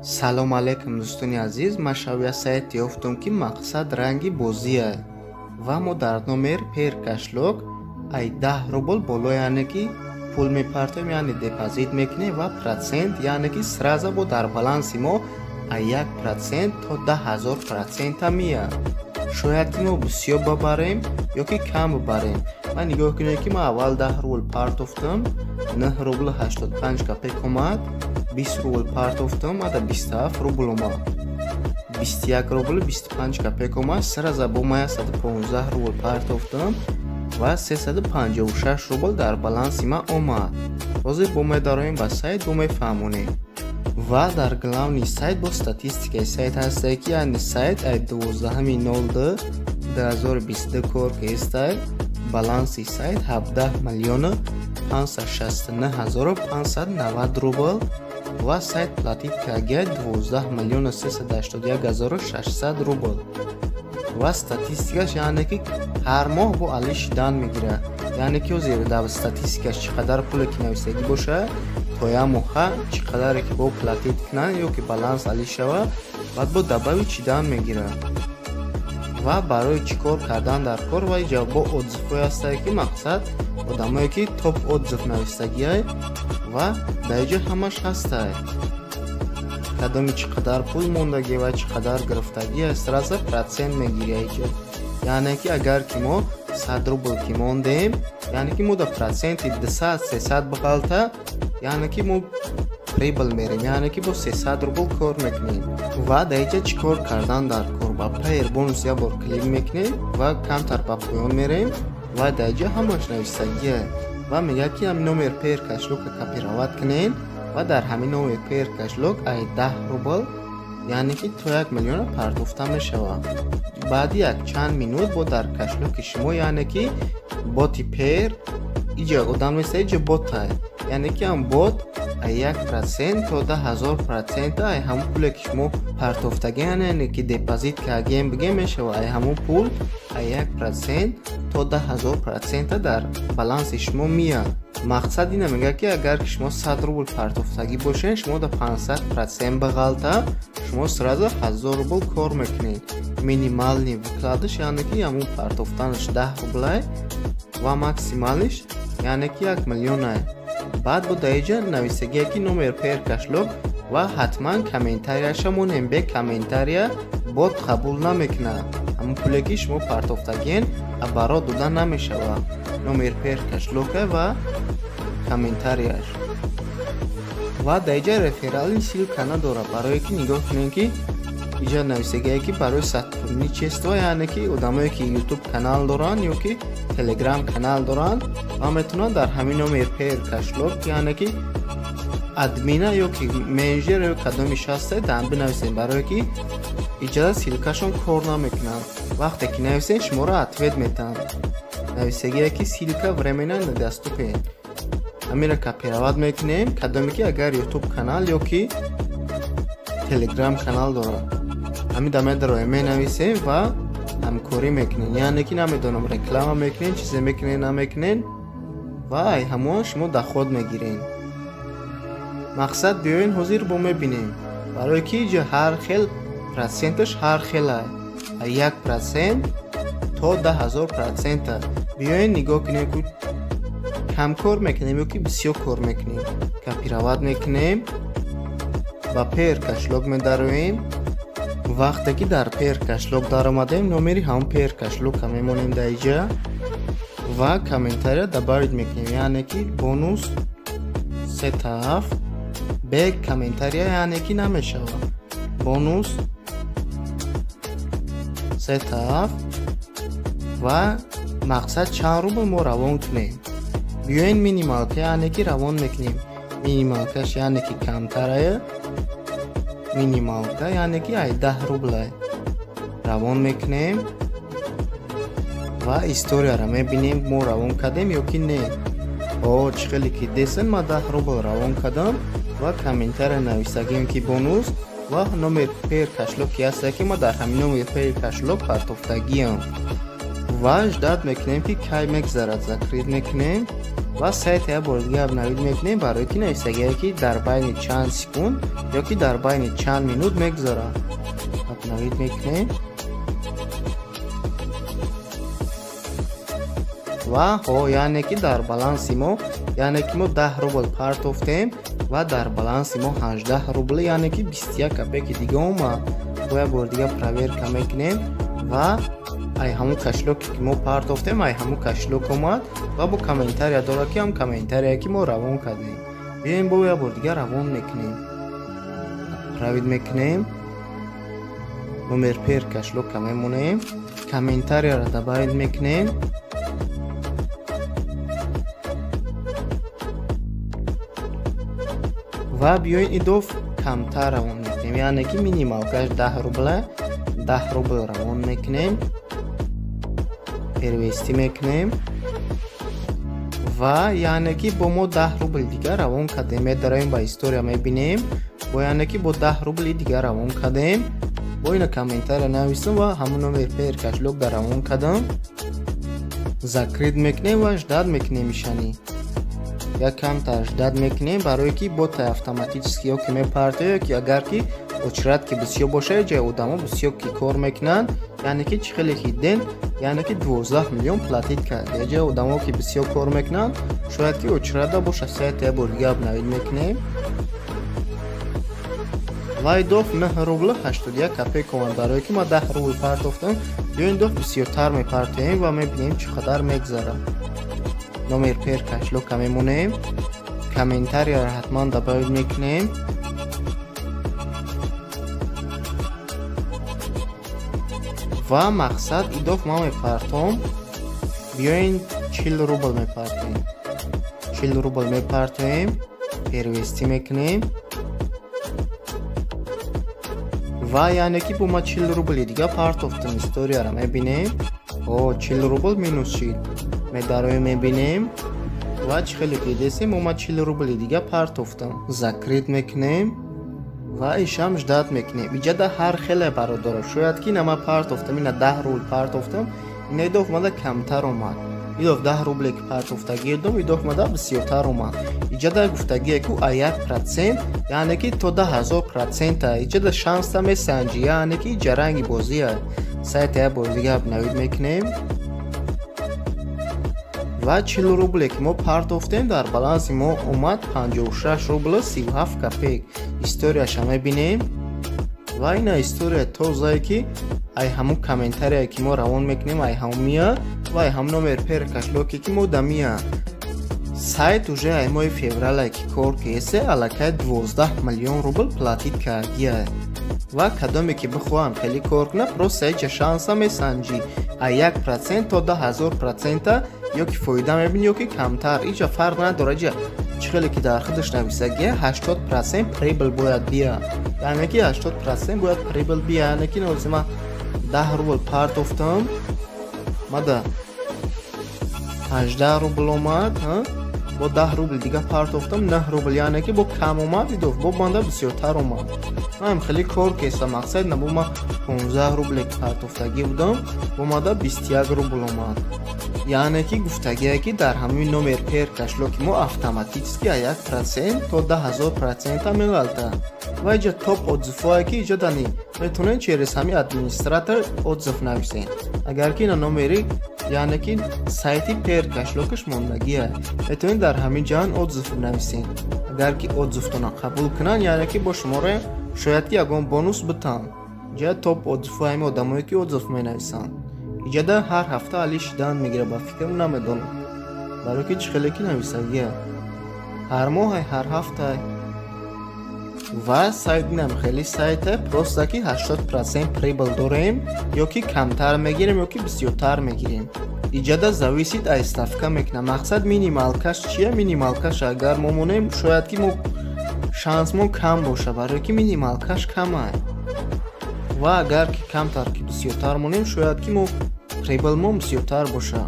Салом алейкум, дӯстони азиз. Ман шавия сайт ёфтум, ки мақсад ранги бозия ва мо дар номер Payeer кошелёк ай 10 рубл боло, яъне ки пул мепартоем, яъне депозит мекунем ва процент, яъне ки сразу бо дар баланси мо ай 1% то 10 000 процента меяд. Шояд ки мо бисёр бабарем ё ки кам бибарем. Ва нигоҳ кунед, ки ман аввал 10 рубл партофтам, 9 рубл 85 копек омад. 20 рубл партофтам, ада 27 рубл омад, 21 рубл 25 копек омад. Сразу бо ма 115 рубл партофтам ва 356 рубл дар баланси ман омад. Ҳозир бо медароем ба сайт, бо мефаҳмонем. Ва дар главный сайт бо статистикаи сайт ҳастае, ки яъне сайт ай 12.02.2022 кор кестай. Баланси сайт 17 миллиону 569 590 рубл ва сайт платить кагия 12 миллиону 381 600 рубл. Ва статистикаш, яъне ки ҳар моҳ бо али шидан мегирад, яъне ки ҳозир дар статистикаш чӣ қадар пуле ки нависагӣ бошад, то як моҳа чӣ қадаре ки бо платить кунанд ё ки баланс али шавад, баъд бо добавить шидан мегирад. Ва барои чӣ кор кардан дар кор? Ва иҷа бо отзывҳое ҳастае, ки мақсад одамое ки топ отзыв навистагиай ва дар иҷо ҳамаш ҳастай, кадоми чӣ қадар пул мондагӣ ва чӣ қадар гирифтагӣ, сразу процент мегири иҷо. Яъне ки агар ки мо 100 рубл ки мондем, яъне ки мо да проценти 200, 300 биғалта, яъне ки мо прибыль мерем, яъне ки бо 300 рубл кор мекунем. Ва дар иҷа чӣ кор кардан дар кор? Ба Payeer бонус як бор клик мекунем ва камтар ба поён мерем ва дар иҷа ҳамаш навистагия ва мегӯяд, ки ҳамин номер Payeer кошелёка копировать кунед ва дар ҳамин номер Payeer кошелёк ай 10 рубл, яъне ки то 1 миллиона пардохта мешавад. Баъди якчанд минут бо дар кошелёки шумо, яъне ки боти Payeer, иҷа одам неста, иҷа ботай, яъне ки ҳам бот ай 1% то 10 000 процента ай ҳамон пуле ки шумо партофтагиан, яъне ки депозит кардагиен бигем мешавад, ай ҳамон пул ай 1% то 10 000 процента дар баланси шумо меяд. Мақсад ина мегӯяд, ки агар ки шумо 100 рубл партофтагӣ бошед, шумо да 500% бағалта, шумо сразу 1000 рубл кор мекунед. Минимальный вкладыш, яъне ки ҳамон партофтанаш 10 рублай ва максимальныйш, яъне ки 1 миллионай. Баъд бо дар иҷа нависагие, ки номер Payeer кошелёк ва ҳатман комментарияша монем. Бе комментария бот қабул намекунад, ҳамон пуле ки шумо партофтагиен оборот дода намешавад. Номер Payeer кошелёка ва комментарияш. Ва дар иҷа реферальный ссылка надорад, барое ки нигоҳ кунем, ки иҷа нависагие, ки барои сотрудничество, яъне ки одамое ки Ютуб канал доранд ё ки Телеграм канал доранд ва метавонанд дар ҳамин номер Payeer кошелёк, яъне ки админа ё ки менеҷер ё кадоми шахсе дар бинависем, барое ки иҷоза ссылкашон кор намекунад. Вақте ки нависем, шуморо ответ метаҳанд. Нависагие, ки ссылка временно недоступен. Ҳаминро копировать мекунем. Кадоме ки агар Ютуб канал ё ки Телеграм канал дорад, ҳамин да медароем, менависем ва ҳамкорӣ мекунем, яъне ки намедонам, реклама мекунем, чизе мекунем, намекунем ва ай ҳамон шумо доход мегирем. Мақсад, биёен, ҳозир бо мебинем, барое ки иҷа ҳар хел проценташ ҳар хелай, 1% то 10 000 процента. Биёен, нигоҳ кунем, ку кам кор мекунем ё ки бисёр кор мекунем. Копировать мекунем, ба Payeer кошелёк медароем. Вақте ки дар Payeer кошелёк даромадем, номери ҳамон Payeer кошелёка мемонем дар иҷа ва комментария добавить мекунем, яъне ки бонус сета ҳафт. Бе комментария, яъне ки намешавад. Бонус сета ҳафт ва мақсад чанд рубл мо равон кунем? Биёен, минималка, яъне ки равон мекунем, минималкаш, яъне ки камтарая, минималка, яъне ки ай 10 рублай равон мекунем ва историяро мебинем, мо равон кардем ё ки не. О, чӣ хеле ки десен, ма 10 рубл равон кардам ва комментария нависагем, ки бонус ва номер Payeer кошелёк ки ҳаста, ки ма дар ҳамин номер Payeer кошелёк партофтагиам. Ва ждать мекунем, ки кай мегзарад. Закрыть мекунем. Ва сайт як бор дига обновить мекунем, барои ки нависагие ки дар байни чанд секунд ё ки дар байни чанд минут мегузарад. Обновить мекунем. Ва ҳо, яъне ки дар баланси мо, яъне ки мо 10 рубл партофтем ва дар баланси мо 18 рубл, яъне ки 21 копейки дига омад. Бо як бор дига проверка мекунем ва ай ҳамун кошелёке ки мо партофтем, ай ҳамун кошелёк омад ва бо комментария дорад ки ҳам комментария ки мо равон кардем. Биёем бо як бор дига равон мекунем. Отправить мекунем. Номер Payeer кошелёка мемонем. Комментарияро добавить мекунем. Ва биёин идоф камтар равон мекунем, яъне ки минималкаш 10 рубла, 10 рубл равон мекунем, перевести мекунем ва яъне ки бо мо 10 рубл дига равон кардем. Медароем ба история мебинем, бо яъне ки бо 10 рубли дига равон кардем. Бо ина комментария нависем ва ҳамун номер Payeer кошелёк да равон кардам. Закрыть мекунем ва ждать мекунем ишани. Як камтар ждать мекунем, барое ки бота автоматически ё ки мепартояд, ё ки агар ки очередь ки бисёр бошад, ҷои одамо бисёр ки кор мекунанд, яъне ки чӣ хеле ки ден, яъне ки 12 миллион платить кард. Ҷои одамо ки бисёр кор мекунанд, шояд ки очередь бошад. Сайт як бор дига обновить мекунем. Ва идоф 9 рубл 81 копейк омад, барое ки ма 10 рубл партофтам. Ё ин доф бисёртар мепартоем ва мебинем чӣ қадар мегзарад. Номер Payeer кошелёка мемонем, комментарияро ҳатман добавить мекунем. Ва мақсад идоф ма мепартом. Биёин 40 рубл мепартоем. 40 рубл мепартоем, перевести мекунем. Ва яъне ки бо ма 40 рубли дига партофтам. Историяро мебинем. О, 40 рубл минус шид. Медароем мебинем ва чӣ хеле ки десем, мо ма 40 рубли дига партофтам. Закрыть мекунем ва ишам ждать мекунем. Иҷада ҳар хеле бародаро, шояд ки ина ма партофтам, ина 10 рубл партофтам, ина идоф мада камтар омад. Идоф 10 рубле ки партофтагӣ дом, идоф мада бисёртар омад. Иҷада гуфтагие ку а 1%, яъне ки то 10000%. Иҷада шанса месанҷи, яъне ки иҷа ранги бозия. Сайт як бор дига обновить мекунем. Ва 40 рубле ки мо партофтем, дар баланси мо омад 56 рубл 37 копейк. Историяша мебинем ва ина история тозае ки ай ҳамун комментарие ки мо равон мекунем, ай ҳамун мия ва ай ҳамун номер Payeer кошелёке ки мо дамия. Сайт уже ай моҳи феврале ки кор кесе, аллакай 12 миллион рубл платить кардия. Ва кадоме ки бихоҳам хеле кор кунад, просто иҷа шанса месанҷӣ. А 1% то 10000% ё ки фоида мебинӣ, ё ки камтар. Иҷа фарқ надорад, иҷа чӣ хеле ки дар худаш нависагия, 80% прибыль бояд бия. Яъне ки 80% бояд прибыль бия. Яъне ки нозима 10 рубл партофтам, мада 18 рубл омад, бо 10 рубл дига партофтам, 9 рубл, яъне ки бо кам омад, идоф бо банда бисёртар омад. Ман хеле кор кеса, мақсад набу ма 15 рубле ки партофтагӣ будам, бо мада 21 рубл омад. Яъне ки гуфтагие ки дар ҳамин номер Payeer кошелёки мо автоматически 1% то 10000% меғалта. Ва иҷа топ отзывҳое ки иҷа дани метавонед через ҳамин администратор отзыв нависед. Агар ки ина номери, яъне ки сайти Payeer кошелёкаш мондагие, метавонед дар ҳамин ҷаҳон отзыв нависед. Агар ки отзывтона қабул кунанд, яъне ки бо шуморо шояд ки ягон бонус битанд. Иҷа топ отзывҳои ҳамин одамое ки отзыв менависанд. Иҷада ҳар ҳафта али шидан мегирад, ба фикрам намедонам. Барои ки чӣ хеле ки нависагия. Ҳар моҳ, ҳар ҳафта. Ва сайт инам хеле сайте, просто ки 80% прибыль дорем, ё ки камтар мегирем, ё ки бисёртар мегирем. Иҷада зависит аз ставка мекунад. Мақсад минималкаш чия? Минималкаш агар мо монем, шояд ки мо шансмон кам боша, барои ки минималкаш камай. Ва агар ки камтар ки бисёртар монем, шояд ки мо прибыльмон бисёртар боша.